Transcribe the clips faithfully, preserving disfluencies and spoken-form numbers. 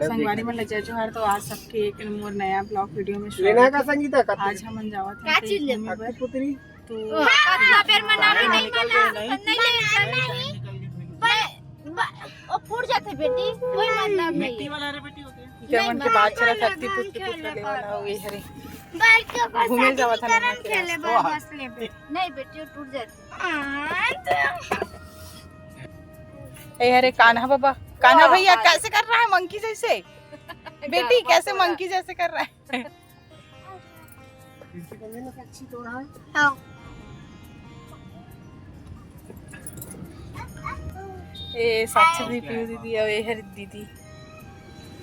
संगवारी मन ला जय जोहार। तो आज सबके एक मोर नया vlog video में लेना है का स्वागत है। संगीता का? आज हमन जावत हन का कहीं चीज लेबो? घूमे बर। अक्ति पुतरी। तो ओ, कतना बेर मना ले, नहीं मना, नहीं ले, नहीं। ब-, ब-, ओ फूट जाथे बेटी, कोई मतलब नहीं। मिट्टी वाला रे बेटी होते हैं। इकर मन के बात चलत हे, अक्ति पुतरी पुतरी लेवाला हो गई हरे। घूमे जावत हन वहाँ के खेले रास्ता। बर बस लेबे। नहीं बेटी, वो टूट जाथे। ए, अरे कान्हा बाबा, कान्हा भैया कैसे कर रहा है मंकी जैसे? बेटी कैसे मंकी जैसे कर रहा है? हाँ। ए साक्षी दीदी, पीयू दीदी, अउ ए हर दीदी,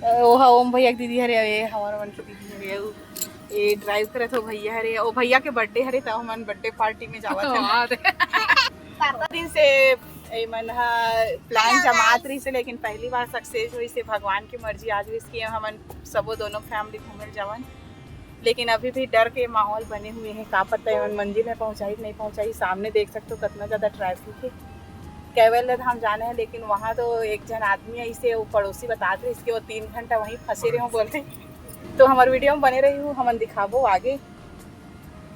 अ, ओहा ओम भैया के दीदी हरे, अउ ए हमर मन के दीदी हरे, अउ ए drive करत हो भैया हरे, ओ भैया के birthday हरे, त हमन birthday party में जावत हन। दिन से ए मन ह plan जमात रहिस हे, लेकिन पहली बार success होइस हे। भगवान की मर्जी आज होइस कि हमन सबो दोनों family घूमे ल जावन, लेकिन अभी भी डर के माहौल बने हुए हैं। का पता एमन मंजिल में पहुंचाही कि नहीं पहुंचाही। सामने देख सकते हो कितना ज्यादा traffic है। कैवल्य धाम जाना है, लेकिन वहाँ तो एक जन आदमी है, इसे वो पड़ोसी बतात रहे, इसके वो तीन घंटा वहीं फंसे रहे हो बोलते। तो हमारे video में बने रही हूँ, हमन दिखाबो आगे।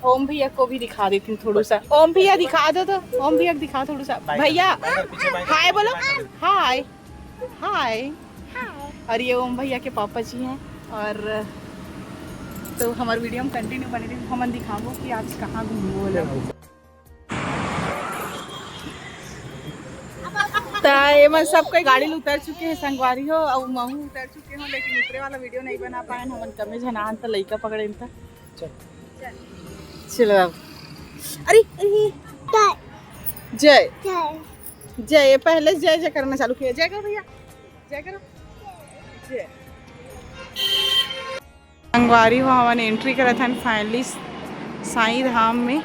ओम भैया को भी दिखा देती हूँ थोड़ा सा। ओम भैया दिखा दो तो, ओम भैया को दिखाओ थोड़ा सा। भैया, हाय बोलो। हाय। हाय। और ये ओम भैया के पापा जी हैं। और तो हमारे video में continue बने रही, हमन दिखाबो कि आज कहाँ घूमबो बोलो। त एमन सब कोई गाड़ी ले उतर चुके हैं संगवारी हो, अउ महू उतर चुके हो, लेकिन उतरे वाला video नहीं बना पाए, हमन कमे झन आन त लइका पकड़े त। चल। चलो अब। अरे, अरे, जय। जय। जय, ये पहले जय जय करना चालू किया। जय करो भैया, जय करो। जय। संगवारी हो, हमन entry करत हन finally साईं धाम में।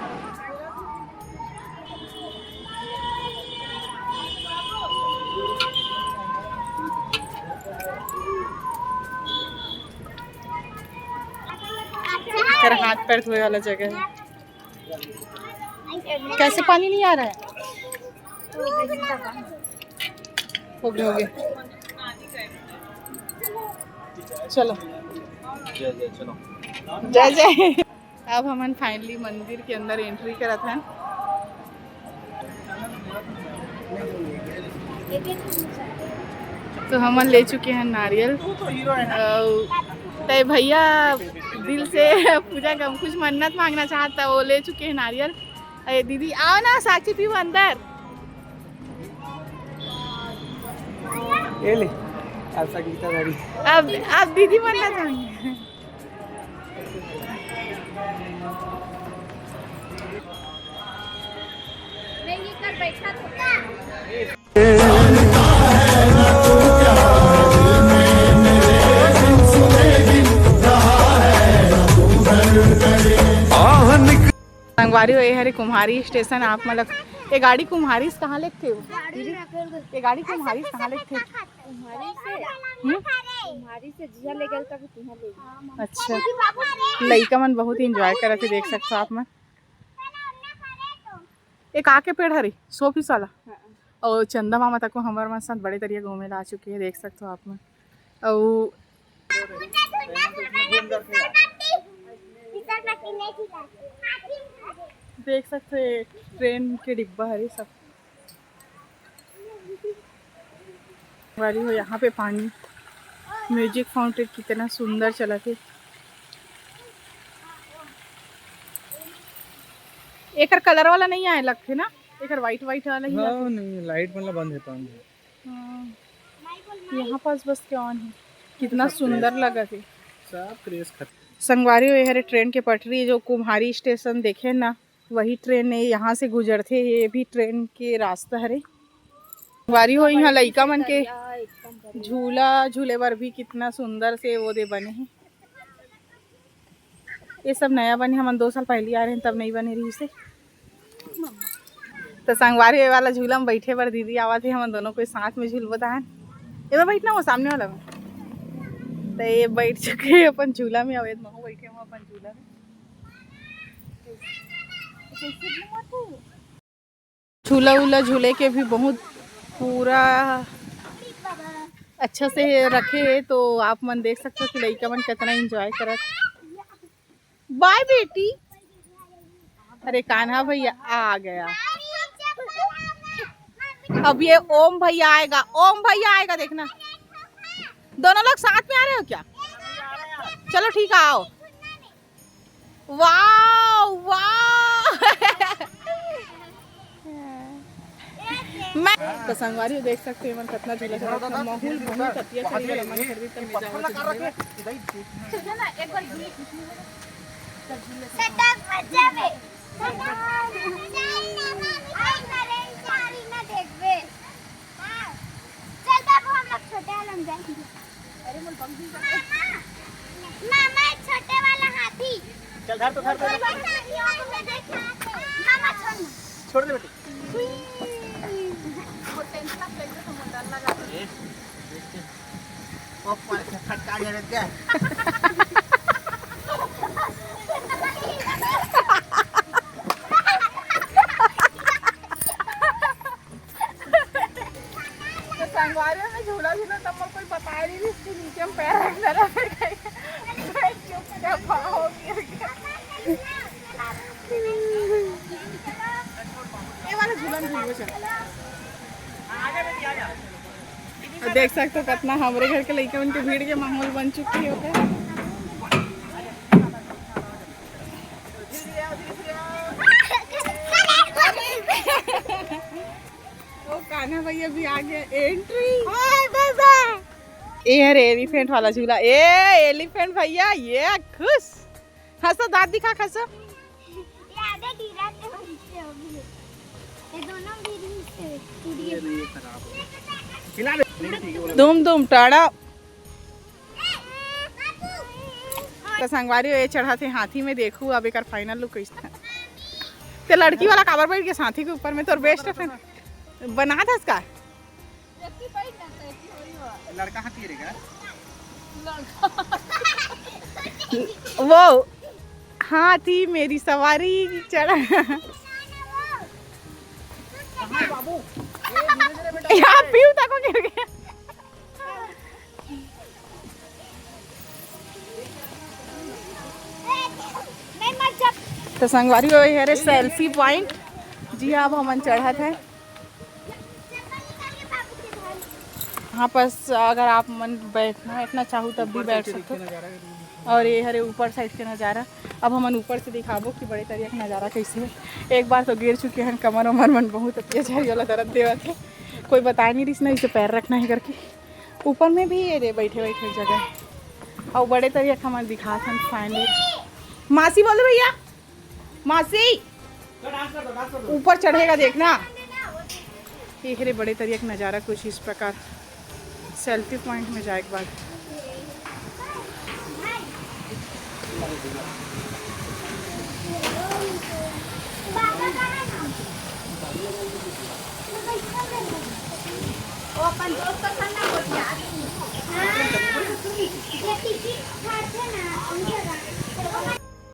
एकर हाथ पैर धोए वाला जगह है। कैसे पानी नहीं आ रहा है? हो गया, हो गया। चलो। जय जय, चलो। जय जय। अब हमन finally मंदिर के अंदर entry करत हन। तो हमन ले चुके हैं नारियल। अउ तय भैया दिल से पूजा कर, कुछ मन्नत मांगना चाहता, वो ले चुके हैं नारियल। अरे दीदी, आओ ना, साक्षी पीऊ अंदर। ये ले, ऐसा गीता धरी। अब, अब दीदी मन्नत मांगे। मैं ये कर बैठा था। संगवारी हो, ये हरे कुम्हारी स्टेशन। आप मतलब ये गाड़ी कुम्हारी से कहाँ लेते हो? ये गाड़ी कुम्हारी से कहाँ लेते हो? कुम्हारी से, हम्म? कुम्हारी से जिया ले गल तभी तिहा ले गल। अच्छा, लइका मन बहुत enjoy करत हे, देख सकते हो आप मन। एक आके पेड़ हरे, शोपीस वाला। हाँ। अउ चंदा मामा तको हमर मन साथ बड़े तरिया घूमे ला आ चुके हैं, देख सकते हो आप मन। अउ देख सकते हो, ट्रेन के डिब्बा हरे सब। वाली हो यहाँ पे पानी, music fountain कितना सुंदर चलत हे। एकर colour वाला नहीं आए लगथे ना, एकर white white वाला ही हाँ, आथे। नहीं, light वाला बंद है पानी। हाँ। यहाँ पास बस क्या on है, कितना सुंदर लगत हे। सब craze खत्म। संगवारी हो, ये हरे ट्रेन के पटरी, जो कुम्हारी स्टेशन देखे ना, वही ट्रेन ये यहाँ से गुजरथे। ये भी ट्रेन के रास्ता हरे। संगवारी हो, यहाँ लइका मन के झूला झूले बर भी कितना सुंदर से वो दे बने हे। ये सब नया बने, हमन दो साल पहली आ रहे हैं, तब नहीं बने रहिसे। तो संगवारी, ये वाला झूला में बैठे बर दीदी आवत हे, हमन दोनों कोई साथ में झूलबो तहन। ये में बैठना हो सामने वाला में। तो ये बैठ चुके हैं अपन झूला में, अउ ये महू बैठे हो अपन झूला में। झूला उला झूले के भी बहुत पूरा अच्छा से रखे हे, तो आप मन देख सकते हो कि लइका मन कितना एंजॉय करत। बाय बेटी। अरे कान्हा भैया आ गया। अब ये ओम भैया आएगा, ओम भैया आएगा, देखना। दोनों लोग साथ में आ रहे हो क्या? चलो ठीक है, आओ। वाह, वाह। मैं तो संगवारी हो, देख सकते हो, एमन कितना झूला झूलत हे। माहौल बहुत अतिया चढ़ी वाला मन कर भी तब में जाओ तो झूलेगा। सटक मत जाबे। आई नरेश चारी ना देखबे। हाँ। चल बाबू, हम लोग छोटे वाला में जाएंगे। अरे मोर बंदी का मामा, मामा, एक छोटे वाला हाथी। चल धर तो, धर तो। मामा, छोड़ ना। छोड़ दे बेटी। वो टेंशन ले तो मुझे डर लगा। ए, देख के। वो पर से फटकार दे क्या? तो संगवारी में झूला झूला तब मोर कोई बताए नहीं, इसके नीचे हम पैर रखना रहे। चुप, हो गिर गया। ये वाला झूला में झूलो, चल। देख सकते हो कितना हमरे घर के लइका मन के भीड़ के माहौल बन चुकी है ओकर। ओ कान्हा भैया भी आ गया, एंट्री। हाय बाबा। ए हरे एलिफेंट वाला झूला, ए एलिफेंट भैया, ये खुश। हंसो, दांत दिखा, हंसो। ये आधे गिरा के नीचे हो गए। ये दोनों भी नीचे टूट गए। दुम दुम टाड़ा। तो संगवारी हो, ये चढ़त हे हाथी में, देखू अब एकर फाइनल लुक कैसे। ते लड़की वाला काबर बैठ के हाथी के ऊपर में? तोर बेस्ट फ्रेंड बना था इसका। लड़का हाथी रहेगा। वो हाथी मेरी सवारी चढ़ा। कहाँ है बाबू? ए, धीरे धीरे बेटा। यहाँ पीऊ तक गिर गया। तो संगवारी हो, ये हरे सेल्फी पॉइंट। जी हाँ, अब हमन चढ़त है। यहाँ पर स-, अगर आप मन बैठना, बैठना चाहू तब भी बैठ सकते हो। और ये हरे ऊपर साइड के नज़ारा। अब हमन ऊपर से दिखाबो कि बड़े तरिया के नज़ारा कैसे है। एक बार तो गिर चुके हैं, कमर उमर मन बहुत अतिया झारी वाला दर्द देवत है। कोई बताए नहीं रहिस ना, इसे पैर रखना है करके। ऊपर में भी ये रे बैठे बैठे जगह। और बड़े तरिया के हमन दिखात हन फाइनली। मासी बोलो भैया, मासी। ऊपर चढ़ेगा देखना। ये हरे बड़े तरिया के नज़ारा कुछ इस प्रकार। सेल्फी पॉइंट में जाए के बाद। वो अपन दोस्त का खाना बोल के आ गई। हाँ, ये टिकट खाते ना, उनके